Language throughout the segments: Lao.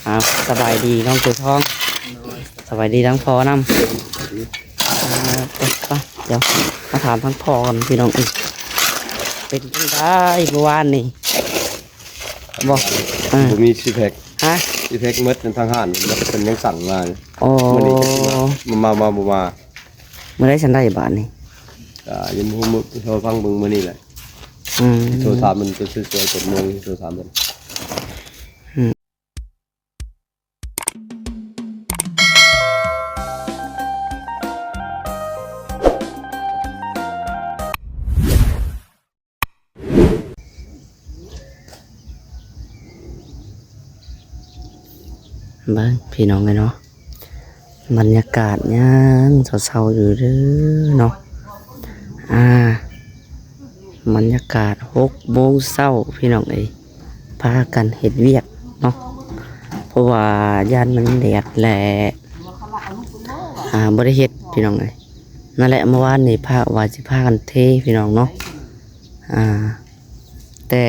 ອ່າ ສະບາຍດີນ້ອງໂຕທອງ ສະບາຍດີທັງພໍ່ນຳ. ອ່າ ໄປ ໄປ ດຽວມາຖາມທັງພໍ່ກ່ອນພີ່ນ້ອງເອີຍ ເປັນຈັ່ງໃດມື້ວານນີ້? ບໍ່ ເອີ ບໍ່ມີຊີແພັກ ຮະ ຊີແພັກໝົດທາງຮ້ານ ເພິ່ນຍັງສັ່ງມາ. ອໍ ມື້ນີ້ ມາ ມາ ມາບໍ່ມາ? ມື້ໃດຊັ້ນໄດ້ບາດນີ້? ກະຍັງບໍ່ຮູ້ ໂທຟັງເບິ່ງມື້ນີ້ແຫຼະ. ອືມ ໂທຖາມເພິ່ນ ໂຕສວຍໆ ເຈັດໂມງ ໂທຖາມເພິ່ນ. ອືມ ເບິ່ງພີ່ນ້ອງເອີຍເນາະ ບັນຍາກາດຍັງເຊົາໆຢູ່ເດີເນາະ. ອ່າ ບັນຍາກາດຫົກໂມງເຊົ້າພີ່ນ້ອງເອີຍ ພາກັນເຮັດວຽກເນາະ ເພາະວ່າຢ້ານມັນແດດແຫຼະ ອ່າ ບໍ່ໄດ້ເຮັດພີ່ນ້ອງເອີຍ. ນັ້ນແຫຼະ ເມື່ອວານນີ້ພາ ວ່າຊິພາກັນເທພີ່ນ້ອງເນາະ ອ່າ ແຕ່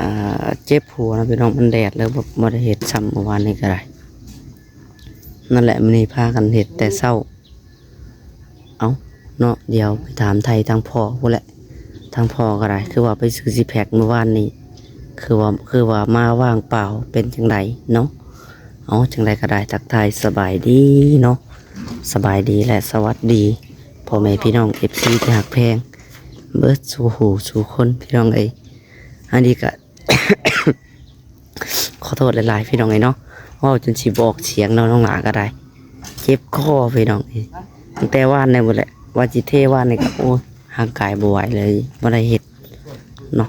ອ່າ ເຈັບຫົວເນາະພີ່ນ້ອງ ມັນແດດແລ້ວ ບໍ່ ບໍ່ໄດ້ເຮັດຊ້ຳ ເມື່ອວານນີ້ກໍໄດ້. ນັ້ນແຫຼະ ມື້ນີ້ພາກັນເຮັດແຕ່ເຊົ້າ. ເອົ້າ ເນາະ ດຽວໄປຖາມໄຖ່ທາງພໍ່ພຸ້ນແຫຼະ ທາງພໍ່ກໍໄດ້ ຄືວ່າໄປຊື້ຊີແພັກມື້ວານນີ້ ຄືວ່າ ຄືວ່າມາວ່າງເປົ່າ ເປັນຈັ່ງໃດເນາະ? ເອົາ ຈັ່ງໃດກໍໄດ້ ທັກທາຍສະບາຍດີເນາະ ສະບາຍດີ ແລະ ສະຫວັດດີພໍ່ແມ່ພີ່ນ້ອງ ເອັຟຊີ ທີ່ຮັກແພງເບິດສູ່ຫູສູ່ຄົນ ພີ່ນ້ອງເອີຍ. ອັນນີ້ກໍ ຂໍໂທດຫຼາຍໆ ພີ່ນ້ອງເອີຍເນາະ ເວົ້າຈົນຊິບໍ່ອອກສຽງເນາະ ນ້ອງຫຼ້າກໍໄດ້ ເຈັບຄໍພີ່ນ້ອງເອີຍ ຕັ້ງແຕ່ວານນີ້ພຸ້ນແຫຼະ ວ່າຊິເທວານນີ້ກໍ ໂອ້ຍ ຮ່າງກາຍບໍ່ໄຫວເລີຍ ບໍ່ໄດ້ເຮັດເນາະ.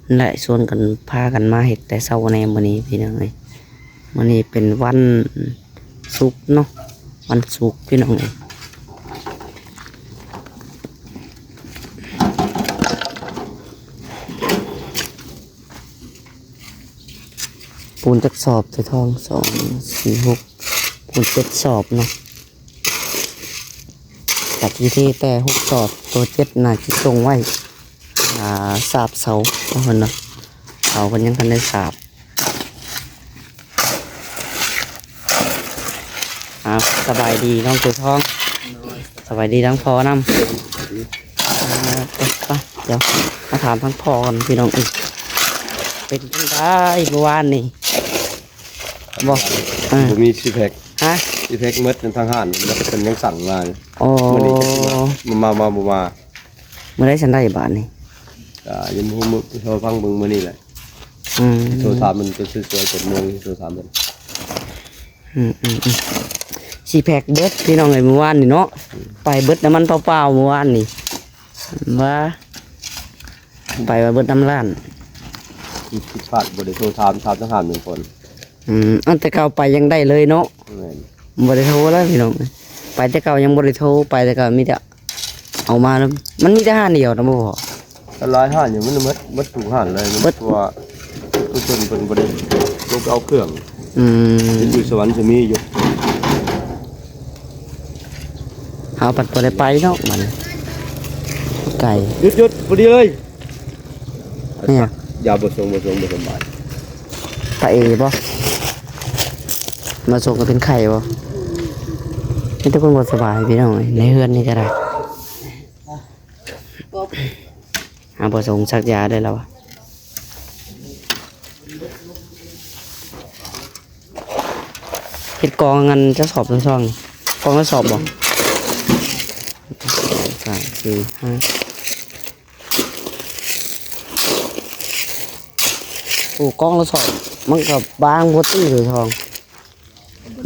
ນັ້ນແຫຼະ ຊວນກັນ ພາກັນມາເຮັດແຕ່ເຊົ້າແດ່ມື້ນີ້ພີ່ນ້ອງເອີຍ. ມື້ນີ້ເປັນວັນສຸກເນາະ ວັນສຸກພີ່ນ້ອງເອີຍ. ປູນຈັກສອບ ໂຕທອງ? ສອງ ສີ່ ຫົກ ປູນເຈັດສອບເນາະ. ກະຊິເທແຕ່ຫົກສອບ ໂຕເຈັດໜ້າຊິສົ່ງໄວ້ ອ່າ ສາບເສົາເນາະ ເພິ່ນເນາະ ເສົາເພິ່ນຍັງທັນໄດ້ສາບ. ອ່າ ສະບາຍດີນ້ອງໂຕທອງ ສະບາຍດີທັງພໍ່ນຳ. ອ່າ ໄປ ໄປ ດຽວມາຖາມທັງພໍ່ກ່ອນພີ່ນ້ອງເອີຍ ເປັນຈັ່ງໃດມື້ວານນີ້? ບໍ່ ເອີ ບໍ່ມີຊີແພັກ ຮະ ຊີແພັກໝົດທາງຮ້ານ ເພິ່ນຍັງສັ່ງມາ. ອໍ ມື້ນີ້ ມາ ມາ ມາບໍ່ມາ? ມື້ໃດຊັ້ນໄດ້ບາດນີ້? ກະຍັງບໍ່ຮູ້ ໂທຟັງເບິ່ງມື້ນີ້ແຫຼະ. ອືມ ໂທຖາມເພິ່ນ ໂຕສວຍໆ ເຈັດໂມງ ໂທຖາມເພິ່ນ. ອືມໆໆ ຊີແພັກເບິດພີ່ນ້ອງເອີຍ ມື້ວານນີ້ເນາະ. ອືມ ໄປເບິດນ້ຳມັນເປົ່າໆ ມື້ວານນີ້ ວ່າ ໄປວ່າເບິດນ້ຳຮ້ານ ຜິດພາດ ບໍ່ໄດ້ໂທຖາມ ຖາມທະຫານເມືອງຄົນ. ອືມ ອັນແຕ່ເກົ່າໄປຍັງໄດ້ເລີຍເນາະ. ແມ່ນ ບໍ່ໄດ້ໂທເລີຍພີ່ນ້ອງ ໄປແຕ່ເກົ່າຍັງບໍ່ໄດ້ໂທ ໄປແຕ່ເກົ່າມີແຕ່ເອົາມາ ມັນມີແຕ່ຮ້ານດຽວນະບໍ່ພໍ? ກໍຫຼາຍຮ້ານຢູ່ ມັນໝົດ ໝົດທຸກຮ້ານເລີຍ ໝົດ ເພາະວ່າປະຊາຊົນເພິ່ນບໍ່ໄດ້ລົງໄປເອົາເຄື່ອງ. ອືມ ຢູ່ສະຫວັນກໍມີຢູ່. ເຮົາພັດບໍ່ໄດ້ໄປເນາະ ມັນໄກ. ຢຸດໆ ພໍດີເລີຍ. ແມ່ນຫຍັງ? ຢາບໍ່ສົ່ງ ບໍ່ສົ່ງ ບໍ່ສະບາຍ. ຕາເອບໍ່? ມາສົ່ງກໍເປັນໄຂ້ບໍ່? ມີແຕ່ຄົນບໍ່ສະບາຍພີ່ນ້ອງເອີຍ ໃນເຮືອນນີ້ກໍໄດ້. ຫາບໍ່ສົ່ງສັກຢາໄດ້ແລ້ວວະ. ເຮັດກອງເງິນຈັກສອບ ສອງ ກອງລະສອບບໍ່? ສາມ ສີ່ ຫ້າ ໂອ້ ກອງລະສອບ ມັນກໍບາງບໍ່ຕິ ຫຼືທອງ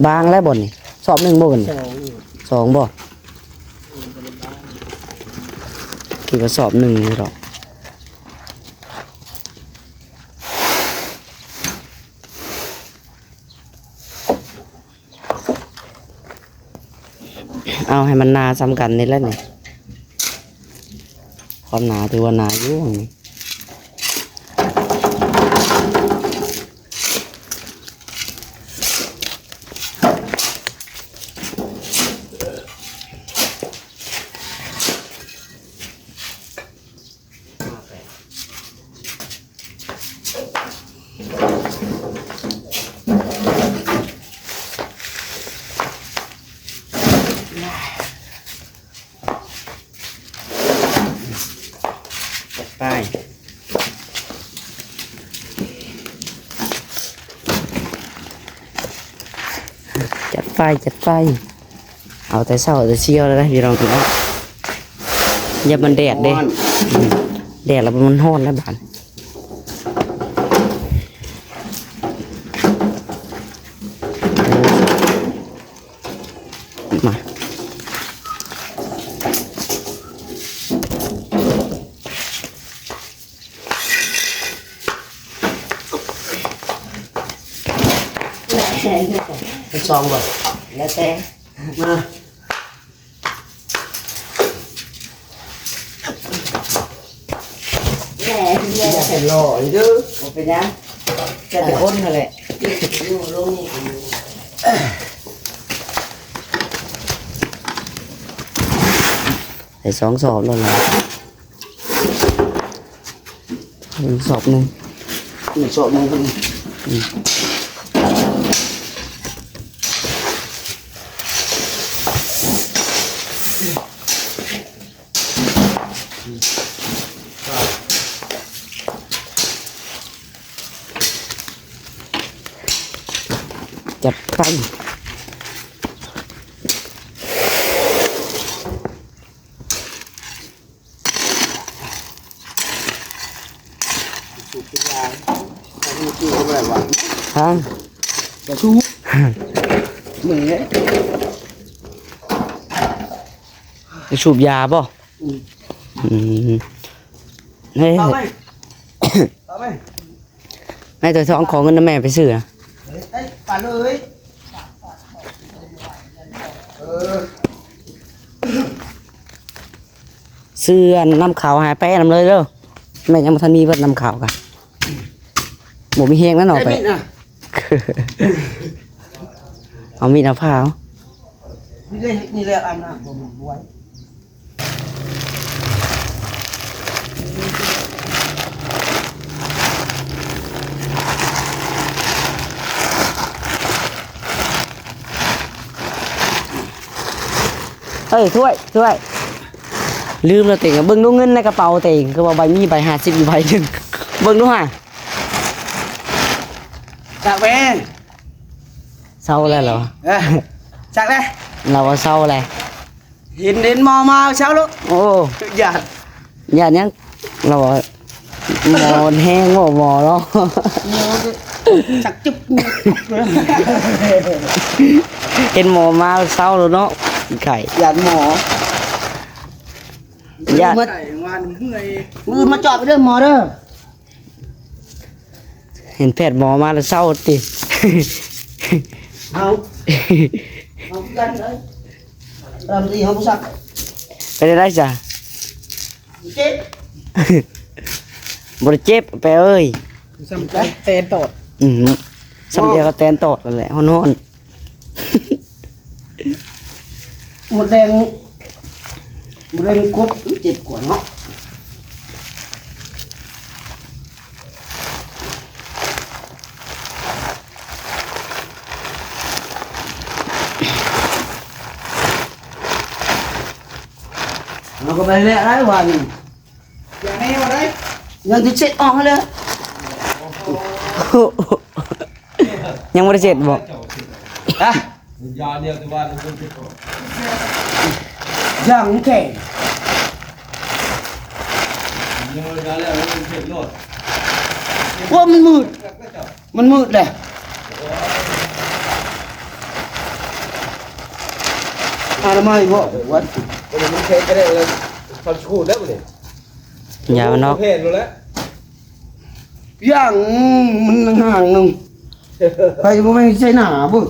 ບາງແລ້ວບໍ່ນີ້? ສອບໜຶ່ງບໍ່ເປັນ? ສອງ ສອງບໍ່? ຄືວ່າສອບໜຶ່ງຢູ່ດອກ. ເອົາໃຫ້ມັນໜາສ່ຳກັນນີ້ແຫຼະນີ້ ຄວາມໜາຖືວ່າໜາຢູ່ນີ້. ຈັດໄຟ ຈັດໄຟ ຈັດໄຟ. ເອົາແຕ່ເຊົ້າແຕ່ຊຽວແລ້ວນະພີ່ນ້ອງເນາະ. ຢ່າມັນແດດເດ້ ຮ້ອນ ອືມ ແດດແລ້ວມັນຮ້ອນແລ້ວບາດ ມາ ເປັນຊອງບໍ່? ແລ້ວແຕ່ ມາ ແຫຼະ ຢ່າໃຫ້ຫຼໍ່ເດີ ບໍ່ເປັນຫຍັງ ແຕ່ຄົນຫັ້ນແຫຼະ ໃສ່ສອງສອບໂລດລະ ສອບໜຶ່ງ ສອບໜຶ່ງ ອືມ. ຈັດໄປ ສູບຢາ ແຕ່ມີຄືບໍ່ໄດ້ວ່າ ຮະ ຈະສູບ ມຶງເດ້ ໄປສູບຢາບໍ່? ອືມ ອືມ ເຮີ້ຍ ເອົາໄປ ເອົາໄປ ນາຍຕົວທອງ ຂໍເງິນນຳແມ່ໄປຊື້ນະ ເອີ ໄປ ໄປເລີຍ ເອີ ຊື້ອັນນ້ຳຂາວໃຫ້ແປະນຳເລີຍເດີ ແມ່ຍັງບໍ່ທັນມີເບິດ ນ້ຳຂາວກະ ບໍ່ມີແຮງແລ້ວເນາະ ແປະ ເອົາມີດນະ ເອົາມີດນະ ຜ່າເອົາ ນີ້ແຫຼະ ນີ້ແຫຼະ ອັນນັ້ນບໍ່ມີບວຍ ເອີຍ ຖ້ວຍ ຖ້ວຍ ລືມແລ້ວຕິ ເບິ່ງດູເງິນໃນກະເປົາຕົວເອງ ຄືວ່າໃບ ມີໃບຫ້າສິບຢູ່ໃບໜຶ່ງ ເບິ່ງດູຫາ ຈັກແມ່ ເຊົາແລ້ວເນາະ ເອີ ຈັກແລ້ວ ລາວວ່າເຊົາແລ້ວ ເຫັນ ເຫັນໝໍມາເຊົາໂລດ ໂອ້ ຢ້ານ ຢ້ານຫຍັງ ລາວວ່າ ໝໍແຮງບໍ່ ໝໍເນາະ ຈັກຈຸບ ເຫັນໝໍມາເຊົາໂລດເນາະ ໄຂ້ ຢ້ານໝໍ ຢ້ານ ມື້ອື່ນມາຈອດເດີໝໍເດີ. ເຫັນແພດໝໍມາແລ້ວເຊົາຕິ ເອົາ ເອົາຄືກັນເອີຍ ເອີ ເຮົາບໍ່ຊັກ ເປັນໄດ໋ຊະ ເຈັບ ບໍ່ໄດ້ເຈັບແປເອີຍ ສ່ຳແຕ່ນຕອດ ອື ສ່ຳດຽວກັບແຕນຕອດຫັ້ນແຫຼະ ຮ້ອນໆ. ໝົດແດງ ໝົດແດງກົບ ເຈັບກວ່າເນາະ ເຮົາກໍໄປແລ້ວໄດ້ວ່ານີ້ ຢ່າແນວໄດ້ ຍັງຊິເຊັດອອກຫັ້ນແຫຼະ ຍັງບໍ່ໄດ້ເຊັດບໍ່? ຮະ? ຢາງແຂງ ໂອ້ ມັນມືດ ມັນມືດແຫຼະ ອະນາໄມບໍ່ວັດ ມັນແຂງກະແດງແລ້ວ ເຂົາຊູດແລ້ວນີ້ ຢາມັນນອກ ແຜ່ນໂລດແຫຼະ ຢ່າງມັນຫ່າງໜຶ່ງ ໃຜບໍ່ແມ່ນໃສ່ໜ້າພຸ້ນ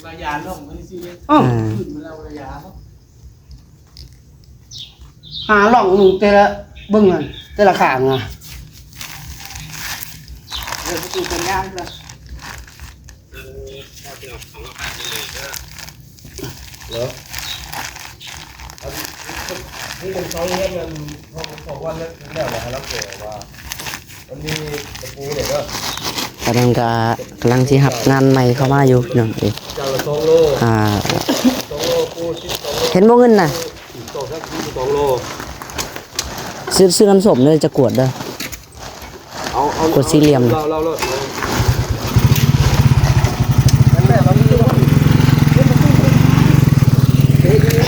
ລະຢາລົງມັນຊິ ເອີ ຂຶ້ນມາແລ້ວລະຢາ ຫາລ່ອງໜຶ່ງແຕ່ລະເບິ່ງຫັ້ນ ແຕ່ລະຂ້າງນະ ເອີ ປະຕູເປັນຍາງເດີ ເນາະ ອັນນີ້ເປັນເສົາເຮືອນ ອັນ ຂອງ ຂອງວັນແລ້ວ ແລ້ວລະ ແລ້ວແຕ່ວ່າ ມັນມີຕະປູນີ້ເດີ ອັນນັ້ນກະກຳລັງຊິຮັບງານໃໝ່ເຂົ້າມາຢູ່ພີ່ນ້ອງເອີຍ ຈານລະສອງໂລ ອ່າ ສອງໂລປູສິບສອງໂລ ເຫັນບໍ່ເງິນນະ ສອງ ສອງໂລ ຊື້ ຊື້ນ້ຳສົ້ມເດີ ຈະກວດເດີ ເອົາ ເອົາ ກວດສີ່ຫຼ່ຽມ ເອົາ ເອົາ ເອົາ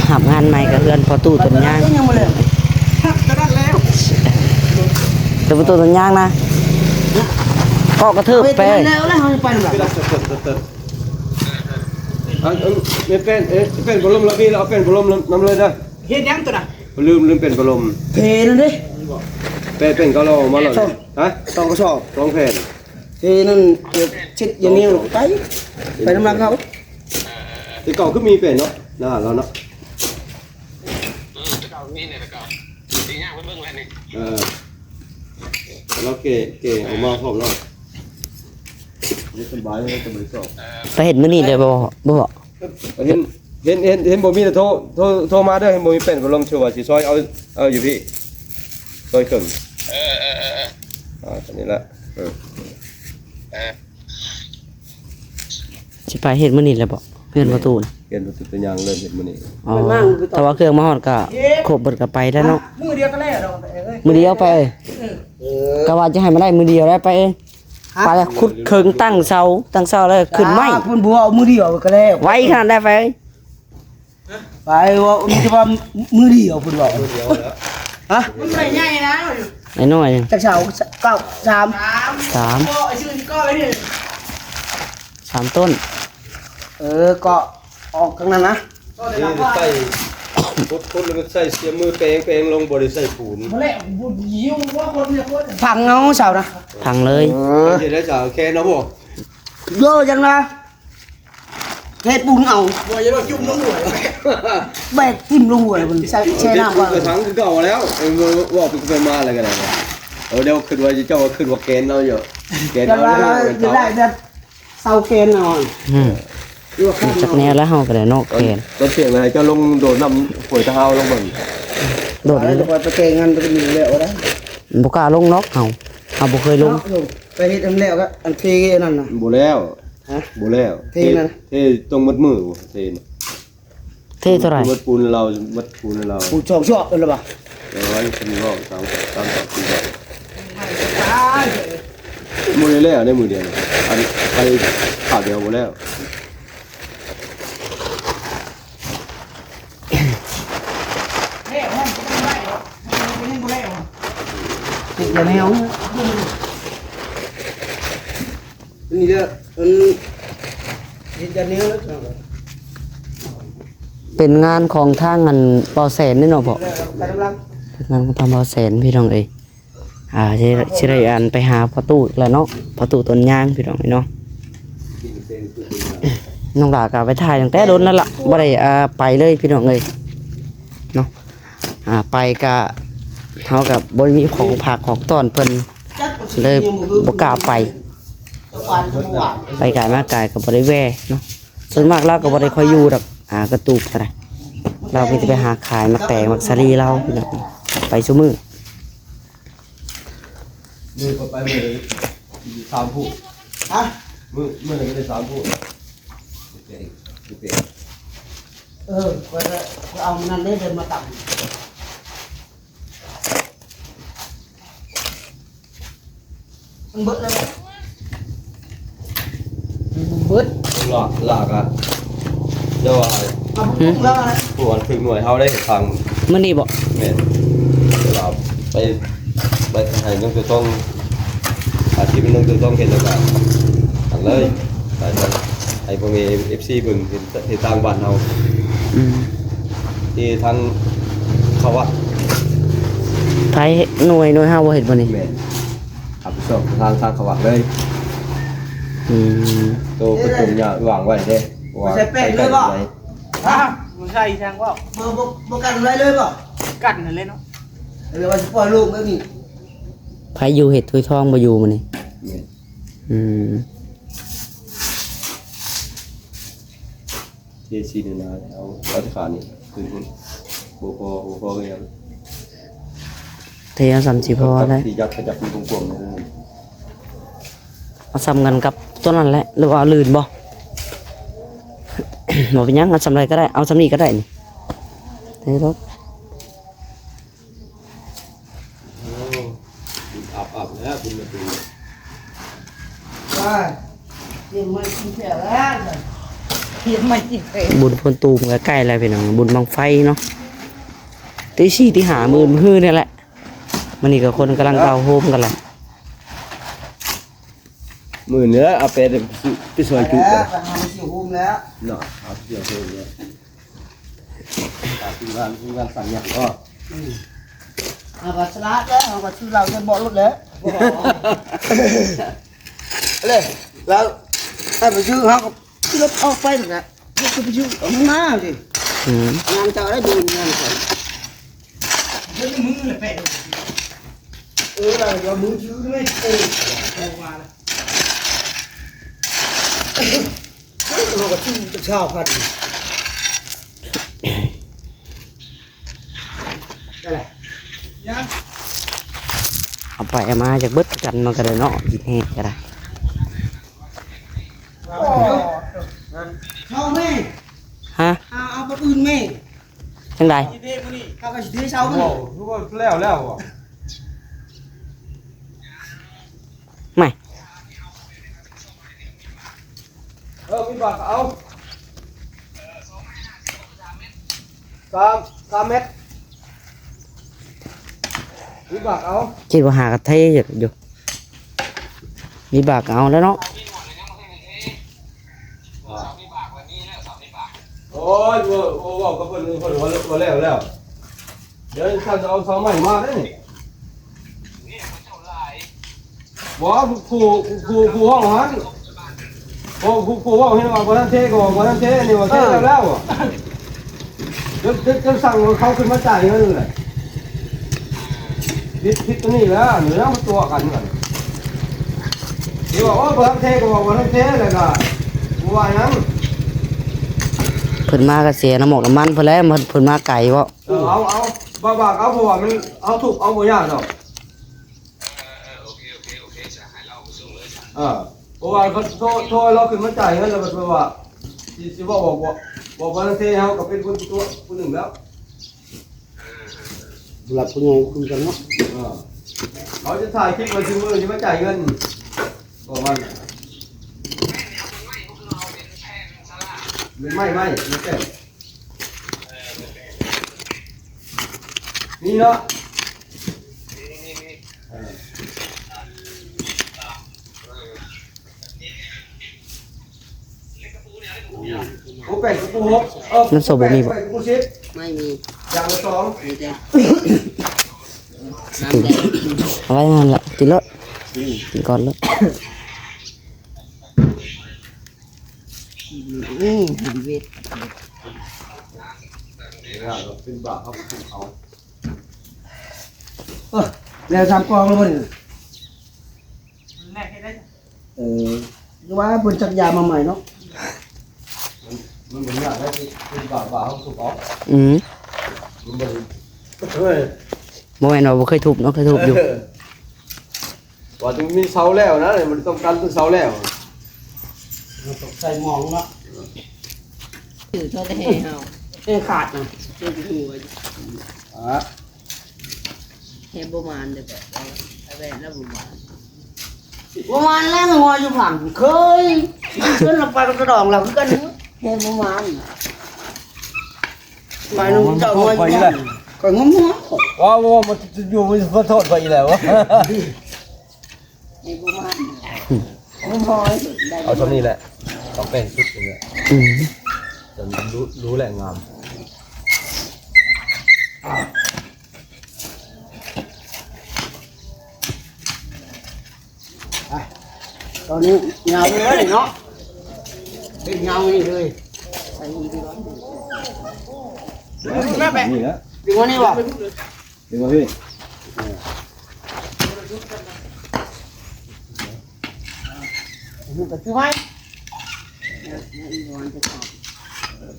ຮັບງານໃໝ່ກະເຮືອນພໍ່ຕູ້ຕົ້ນຍາງ ຍັງບໍ່ແລ້ວ ຮັກກະນັ້ນແລ້ວ ເຮືອນພໍ່ຕູ້ຕົ້ນຍາງນະ ເກາະກະເທີບໄປ ເຮັດກະນັ້ນແລ້ວ ແລ້ວເຮົາຈະໄປນຳ ອັນ ອັນ ແມ່ນແປ້ນ ເອີ ແປ້ນພັດລົມລະມີ ແລ້ວເອົາແປ້ນພັດລົມນຳເລີຍເດີ ເຮັດຫຍັງໂຕນະ? ລືມ ລືມເປັນພັດລົມ ເພນັ້ນເດ້ ເປັນ ເປັນກະລອມາແລ້ວ ຮະ ສອງກະສອບ ສອງແຜ່ນ ເພນັ້ນ ເຮັດຢ່າງນີ້ໄປ ໄປນຳຫຼັງເຂົາ ແຕ່ເກົ່າຄືມີເປັນເນາະ ໜ້າລາວເນາະ ເອີ ແຕ່ເກົ່າມີແຕ່ເກົ່າ ຊິຍ່າງໄປເບິ່ງແລ້ວນີ້ ເອີ ລາວເກ ເກອອກມາພ້ອມເນາະ ສະບາຍ ສະບາຍ ໄປເຮັດມື້ນີ້ໄດ້ບໍ່? ບໍ່ ເຫັນ ເຫັນ ເຫັນ ເຫັນບໍ່ມີແຕ່ໂທ ໂທ ໂທມາເດີ ເຫັນບໍ່ມີແປ້ນພັດລົມ ຊື່ວ່າຊິຊອຍເອົາ ເອົາຢູ່ພີ້ ຊອຍເຄິ່ງ ເອີ ເອີ ເອີ ເອີ ອ່າ ອັນນີ້ລະ ເອີ ເອີ ຊິໄປເຮັດມື້ນີ້ແຫຼະບໍ? ເຮືອນປະຕູນະ ເຮືອນປະຕູນ ເປັນຫຍັງເລີ່ມເຮັດມື້ນີ້ ອໍ ແຕ່ວ່າເຄື່ອງມາຮອດກະຄົບເບິດກະໄປແລ້ວເນາະ ມື້ດຽວກະແລ້ວດອກ ມື້ດຽວໄປ ເອີ ກະວ່າຈະໃຫ້ມັນໄດ້ມື້ດຽວໄດ້ໄປ ຮະ ໄປຂຸດເຄິ່ງຕັ້ງເສົາ ຕັ້ງເສົາແລ້ວຂຶ້ນໄມ້ ເພິ່ນບໍ່ເອົາມື້ດຽວກະແລ້ວ ໄວຂະໜາດໃດໄປ ໄປເວົ້າມີແຕ່ວ່າມື້ດຽວເພິ່ນເວົ້າ ມື້ດຽວແລ້ວ ຮະ ມັນບໍ່ໄດ້ໃຫຍ່ນະ ນ້ອຍໆ ຈັກເສົາ ເກົ້າ ສາມ ສາມ ສາມ ໂອ້ ໄອ້ຊື່ນີ້ກໍໄອ້ນີ້ ສາມຕົ້ນ ເອີ ກໍອອກທາງນັ້ນນະ ນີ້ໃສ່ ຄົດໆ ແລ້ວກໍໃສ່ສຽມມືແປງໆ ລົງ ບໍ່ໄດ້ໃສ່ປູນ ບໍ່ແລ້ວ ບໍ່ຢູ່ວ່າຄົນເນຍຄົນ ຝັງເອົາເສົານະ ຝັງເລີຍ ເອີ ເຮັດໄດ້ສາວແຄນເອົາບໍ່ ໂຍ ຈັ່ງນະ ເທປູນເອົາ ບໍ່ຢ່າລອດຈຸ່ມລົງຫ້ວຍ ແບກຖິ້ມລົງຫ້ວຍ ມັນໃສ່ແຊ່ນ້ຳກ່ອນ ກະຖັງຄືເກົ່າແລ້ວ ເອີ ເວົ້າໄປມາແລ້ວກະໄດ້ ເອີ ດຽວຄິດວ່າເຈົ້າວ່າຄິດວ່າແກນເອົາຢູ່ ແກນເອົາ ແຕ່ວ່າລາວຢາກໄດ້ແບບ ເສົາແກນເອົາ ອືມ ຈັກແນວແລ້ວເຮົາກະໄດ້ເນາະ ແກນ ຕອນທ່ຽງໃຫ້ເຈົ້າລົງໂດດນ້ຳຫ້ວຍຕາຮາວລົງເບິ່ງ ໂດດ ໄປແກງຫັ້ນ ໄປມີແລ້ວໄດ້ ບໍ່ກ້າລົງດອກເຮົາ ເຮົາບໍ່ເຄີຍລົງ ໄປເຮັດອັນແລ້ວກະອັນເທອັນນັ້ນນະ ບໍ່ແລ້ວ ຮະ ບໍ່ແລ້ວ ເທນັ້ນ ເທຕ້ອງໝົດມື້ ເທນະ ເທເທົ່າໃດ? ໝົດປູນລາວ ໝົດປູນລາວ ປູນສອງຊອກເອີ້ນລະວ່າ ເອີ ສາມຊອກ ສາມຊອກ ສີ່ຊອກ ບໍ່ໄດ້ແລ້ວໃນມື້ດຽວນີ້ ອັນໄປຄາວດຽວບໍ່ແລ້ວ ແລ້ວມັນບໍ່ໄດ້ ຕິດແລ້ວ ນີ້ເດີ ເປັນງານຂອງທາງອັນບ່າວແສນເດ້ເນາະພໍ່ ເປັນງານຂອງທາງບ່າວແສນພີ່ນ້ອງເອີຍ ອ່າ ຊິ ຊິໄດ້ອັນໄປຫາພໍ່ຕູ້ອີກແລ້ວເນາະ ພໍ່ຕູ້ຕົ້ນຍາງພີ່ນ້ອງເອີຍເນາະ ນ້ອງຫຼ້າກະໄປຖ່າຍຕັ້ງແຕ່ດົນແລ້ວລະ ບໍ່ໄດ້ ອ່າ ໄປເລີຍພີ່ນ້ອງເອີຍເນາະ ອ່າ ໄປກະ ເຮົາກະບໍ່ໄດ້ມີຂອງຝາກຂອງຕ້ອນເພິ່ນ ເລີຍບໍ່ກ້າໄປ ໄປກາຍມາກາຍກະບໍ່ໄດ້ແວ່ເນາະ ສ່ວນມາກລາວກະບໍ່ໄດ້ຄ່ອຍຢູ່ດອກ ອ່າ ກະຕູບກະໄດ້ ລາວມີແຕ່ໄປຫາຂາຍໝາກແຕງໝາກສາລີລາວ ໄປຊຸມື້ ມື້ກະໄປມື້ລະສາມຜູ້ ຮະ ມື້ ມື້ໜຶ່ງກະໄດ້ສາມຜູ້ ເອີ ຂ້ອຍກະເອົານັ້ນເດ້ ເດີນມາຕຳ ມັນເບິດແລ້ວ ເບິດ ລາກ ລາກອະ ແຕ່ວ່າ ຫືມ ປວນຖືກໜ່ວຍເຮົາໄດ້ຟັງ ມື້ນີ້ບໍ? ແມ່ນ ແຕ່ວ່າໄປ ໄປໃຫ້ນ້ອງຕົວຕ້ອງ ອາຊີບນ້ອງຕົວຕ້ອງເຮັດແລ້ວກະ ອັນເລີຍ ໄປ ໃຫ້ພໍ່ແມ່ເອັຟຊີເບິ່ງ ເຮັດ ເຮັດທາງບ້ານເຮົາ ອືມ ທີ່ທາງເຂົ້າວັດ ໃຜ ໜ່ວຍ ໜ່ວຍເຮົາບໍ່ເຮັດບໍ່ນີ້? ແມ່ນ ຮັບຜິດຊອບທາງ ທາງເຂົ້າວັດເລີຍ ອືມ ໂຕເປັນຕົ້ນຫຍ້າວາງໄວ້ເດ້ ເພາະວ່າ ໃສ່ແປ້ງເລີຍບໍ່? ຮະ ບໍ່ໃສ່ຫຍັງບໍ່? ບໍ່ ບໍ່ ບໍ່ກັນໄວ້ເລີຍບໍ່? ກັນຫັ້ນແຫຼະເນາະ ຫຼືວ່າຊິປ່ອຍໂລ່ງແບບນີ້ ໃຜຢູ່ເຮັດຖ້ວຍທອງບໍ່ຢູ່ມື້ນີ້? ແມ່ນ ອືມ ເທຊີ້ນະ ເອົາ ເອົາແຕ່ຂານີ້ຂຶ້ນພຸ້ນ ບໍ່ພໍ ບໍ່ພໍຄືຫຍັງ ເທເອົາສ່ຳຊິພໍແຫຼະ ທີ່ຍັດຂະຫຍັບຢູ່ກວມໆນີ້ ເອົາສ່ຳກັນກັບຕົວນັ້ນແຫຼະ ຫຼືວ່າເອົາລື່ນບໍ່? ບໍ່ເປັນຫຍັງ ເອົາສ່ຳໃດກໍໄດ້ ເອົາສ່ຳນີ້ກໍໄດ້ນີ້ ເທໂລດ. ໂອ້ ອາບໆແລ້ວບຸນມາຕີ ຕຽມໄມ້ກິນແຂ້ວແລ້ວ ຕຽມໄມ້ກິນແຂ້ວ. ບຸນໂພນຕູມກໍໃກ້ແລ້ວພີ່ນ້ອງ ບຸນບັ້ງໄຟເນາະ ຕີສີ່ ຕີຫ້າ ມື້ ມື້ນີ້ແຫຼະ. ມື້ນີ້ກໍຄົນກຳລັງເອົາໂຮມກັນແຫຼະ ມື້ນີ້ແຫຼະ ເອົາແປໄປຊ່ວຍຈຸ ໄປຫາຊິໂຮມແລ້ວເນາະ ເອົາຊິໂຮມແລ້ວ. ອ່າ ທີມງານ ທີມງານສັ່ງຫຍັງກໍ ອືມ ເຮົາກໍສະຫຼາດແລ້ວ ເຮົາກໍຊື້ເຫຼົ້າໃສ່ເບາະລົດແລ້ວ ເລີຍ ແລ້ວໃຫ້ໄປຊື້ ເຮົາກໍຂີ່ລົດອອກໄປນັ້ນແຫຼະ ລົດກໍໄປຊື້ເອົາມາຊິ ອືມ ງານເຈົ້າໄດ້ບຸນງານຂ້ອຍ ເບິ່ງມືລະແປະ ເອີ ລະວ່າມືຖືໄດ້ ເອີ ເອົາວ່າລະ ເຮົາກໍຊື້ຈັກຊາວພັນ ໄດ້ລະ ເອົາໄປເອົາມາ ຢາກເບິດກັນມັນກໍໄດ້ເນາະ ກິນແຮງກໍໄດ້ ເອົາແມ່ ຮະ ເອົາ ເອົາປະອື່ນແມ່ ຈັ່ງໃດ ເຮົາກໍຊິເທເຊົາມື້ນີ້ ຄືວ່າແລ້ວແລ້ວບໍ່? ແມ່ ເອີ ມີບາກເອົາ ສາມ ສາມແມັດ ມີບາກເອົາ ຄິດວ່າຫາກະເທຢູ່ ມີບາກເອົາແລ້ວເນາະ. ໂອ້ຍ ເວົ້າ ເວົ້າກັບເພິ່ນ ເພິ່ນວ່າແລ້ວແລ້ວ ດຽວຊັ້ນຈະເອົາເສົາໄມ້ມາເດ້ນີ້ ບໍ່ ຜູ້ ຜູ້ ຜູ້ເວົ້າຫັ້ນ ບໍ່ ຜູ້ ຜູ້ເວົ້າເຫັນວ່າບໍ່ທັນເທກໍວ່າບໍ່ທັນເທ ອັນນີ້ວ່າເທແລ້ວແລ້ວ ເອີ ຈະ ຈະ ຈະສັ່ງເຂົາຂຶ້ນມາຈ່າຍເງິນແຫຼະ ຜິດ ຜິດຕົວນີ້ແຫຼະ ເຫຼືອມາຕົວະກັນ ທີ່ວ່າ ໂອ້ ບໍ່ທັນເທກໍວ່າບໍ່ທັນເທ ແລ້ວກໍບໍ່ວ່າຫຍັງ ເພິ່ນມາກໍເສຍນ້ຳໝອກນ້ຳມັນເພິ່ນແຫຼະ ເພິ່ນ ເພິ່ນມາໄກເນາະ. ເອີ ເອົາ ເອົາ ບາກໆ ເອົາ ເພາະວ່າມັນ ເຮົາທຸບເອົາບໍ່ຍາກດອກ ເອີ ເອີ ເອີ ໂອເຄ ໂອເຄ ໂອເຄ ຈະໃຫ້ລາວໄປສົ່ງເລີຍ ເອີ ເພາະວ່າເຂົາໂທ ໂທໃຫ້ລາວຂຶ້ນມາຈ່າຍເງິນ ແລ້ວບັດວ່າ ຊິ ຊິເວົ້າ ເວົ້າ ເວົ້າ ເວົ້າບໍ່ທັນເທ ເຮົາກໍເປັນຄົນຕົວະຜູ້ໜຶ່ງແລ້ວ ຜູ້ຫຼັກຜູ້ໃຫຍ່ຄືກັນເນາະ ເອີ ເຂົາຈະຖ່າຍຄລິບໄວ້ ຊິມື້ຊິມາຈ່າຍເງິນ ບອກວ່າ ເປັນໄມ້ ໄມ້ ໄມ້ແປ້ນ ນີ້ເນາະ ເອີ ໂອ້ ແປດກະປຸກຫົກ ເອີ ມັນໂຊບໍ່ມີບໍ່? ແປດກະປຸກສິບ ໄມ່ມີ ຢ່າງລະສອງ ມີແຕ່ ນ້ຳແດງ ເອົາໄວ້ຫັ້ນລະ ກິນໂລດ ອືມ ກິນກ່ອນໂລດ. ອືມ ເປັນບາບເຮົາເອົາ ເອີ ແລ້ວສາມກອງແລ້ວບໍ່ນີ້ ແລກເຮັດໄດ້ ເອີ ຫຼືວ່າເພິ່ນຈັກຢາມາໃໝ່ເນາະ ມັນ ມັນບໍ່ຍາກໄດ໋ ເປັນບາບ ບາບເຮົາທຸບເອົາ ອືມ ມັນບໍ່ໄດ້ ເອີ ບໍ່ແມ່ນວ່າບໍ່ເຄີຍທຸບເນາະ ເຄີຍທຸບຢູ່ ເອີ ວ່າຈະມີເສົາແລ້ວນະ ມັນຕ້ອງການເສົາແລ້ວ ມັນຕ້ອງໃສ່ໝອງເນາະ ຖືເທົ່າໃດແຫ່ເຮົາ ແຫ່ຂາດນະ ເຮັດຢູ່ ອ່າ ແຫ່ບໍ່ໝານເດ້ ແບບວ່າ ແບບລະບໍ່ໝານ ບໍ່ໝານແລ້ວ ງົວຢູ່ຝັ່ງເຄີຍ ເພິ່ນລະໄປກັບຕາດອງລາວຄືກັນ ແຫ່ບໍ່ໝານ ໄປນຳເຈົ້າ ງົວຢູ່ຝັ່ງ ຂ້ອຍງົວ ວ້າວ ມັນຢູ່ ມັນຂໍໂທດຂ້ອຍອີກແລ້ວ ແຫ່ບໍ່ໝານ ບໍ່ພໍ ເອົາສ່ຳນີ້ແຫຼະ ຕ້ອງແປງສຸດນີ້ແຫຼະ ອືມ ຈະຮູ້ ຮູ້ແຫຼະງາມ. ໄປ ຕອນນີ້ຍາວເລີຍເນາະ ເປັນຍາວນີ້ເລີຍ ໃສ່ອີກດີກວ່າ ນີ້ແຫຼະ ດຶງມານີ້ບໍ່ ດຶງມາພີ່ ມັນກໍຄືໄວ້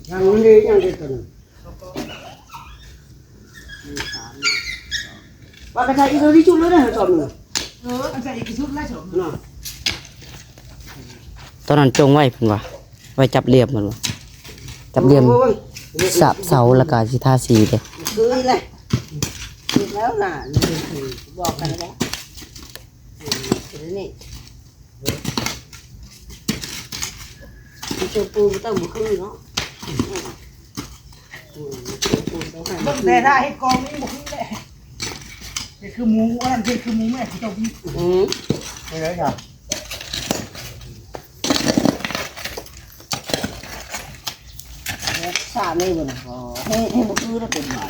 ຍັງມັນດີ ຍັງດີຕົວໜຶ່ງ ໄປ ເອົາກະທະອີກໂຕນີ້ຈຸດໂລດເດີ ສອບໜຶ່ງ ເອີ ອັນໃສ່ອີກຊຸດລະ ສອບໜຶ່ງ ຕອນນັ້ນຈົ່ງໄວ້ເພິ່ນວ່າ ໄວ້ຈັບຫຼ່ຽມເພິ່ນວ່າ ຈັບຫຼ່ຽມ ໂອ້ຍ ສາບເສົາ ແລ້ວກະຊິທາສີເດ້ ຄືແຫຼະ ຖືກແລ້ວນະ ບອກກັນແລ້ວ ເອີ ເປັນນີ້ ເຈົ້າປູບໍ່ຕ້ອງບໍ່ຄືເນາະ ອືມ ເບິ່ງແຕ່ຖ້າເຮັດກອງນີ້ບໍ່ຄືແຫຼະ ເຮັດຄືໝູ ອັນນັ້ນເຮັດຄືໝູແມ່ ເຈົ້າ ອືມ ເຮັດໄດ້ຈ້ະ ສາມນີ້ບໍ່ນະ ເຮັດ ເຮັດບໍ່ຄືແລ້ວເປັນຫຍັງ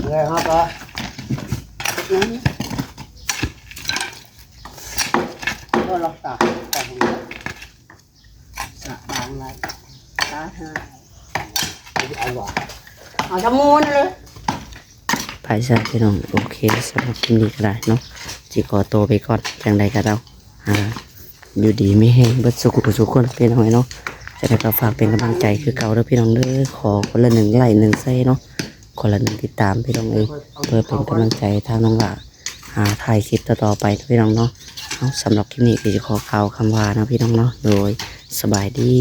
ເມື່ອຍເຮົາກໍ ອືມ ກໍລັກຕາ ສະບາຍໄວ້ ຕາຫາ ເອົາວ່າ ເອົາສະໝູນເລີຍ ໄປຊະພີ່ນ້ອງ ໂອເຄ ສຳລັບຄລິບນີ້ກໍໄດ້ເນາະ ຊິຂໍໂຕໄປກ່ອນ ຈັ່ງໃດກໍເອົາ ອ່າ ຢູ່ດີມີແຮງເບິດສູ່ຜູ້ສູ່ຄົນພີ່ນ້ອງເອີຍເນາະ ຈັ່ງໃດກໍຝາກເປັນກຳລັງໃຈຄືເກົ່າເດີພີ່ນ້ອງເດີ ຂໍຄົນລະໜຶ່ງໄລ້ໜຶ່ງແຊເນາະ ຄົນລະໜຶ່ງຕິດຕາມພີ່ນ້ອງເອີຍ ເພື່ອເປັນກຳລັງໃຈທາງນ້ອງຫຼ້າ ຫາຖ່າຍຄລິບຕໍ່ໆໄປເນາະພີ່ນ້ອງເນາະ ເອົາ ສຳລັບຄລິບນີ້ກໍຊິຂໍກ່າວຄຳວ່າເນາະພີ່ນ້ອງເນາະ ໂດຍ ສະບາຍດີ.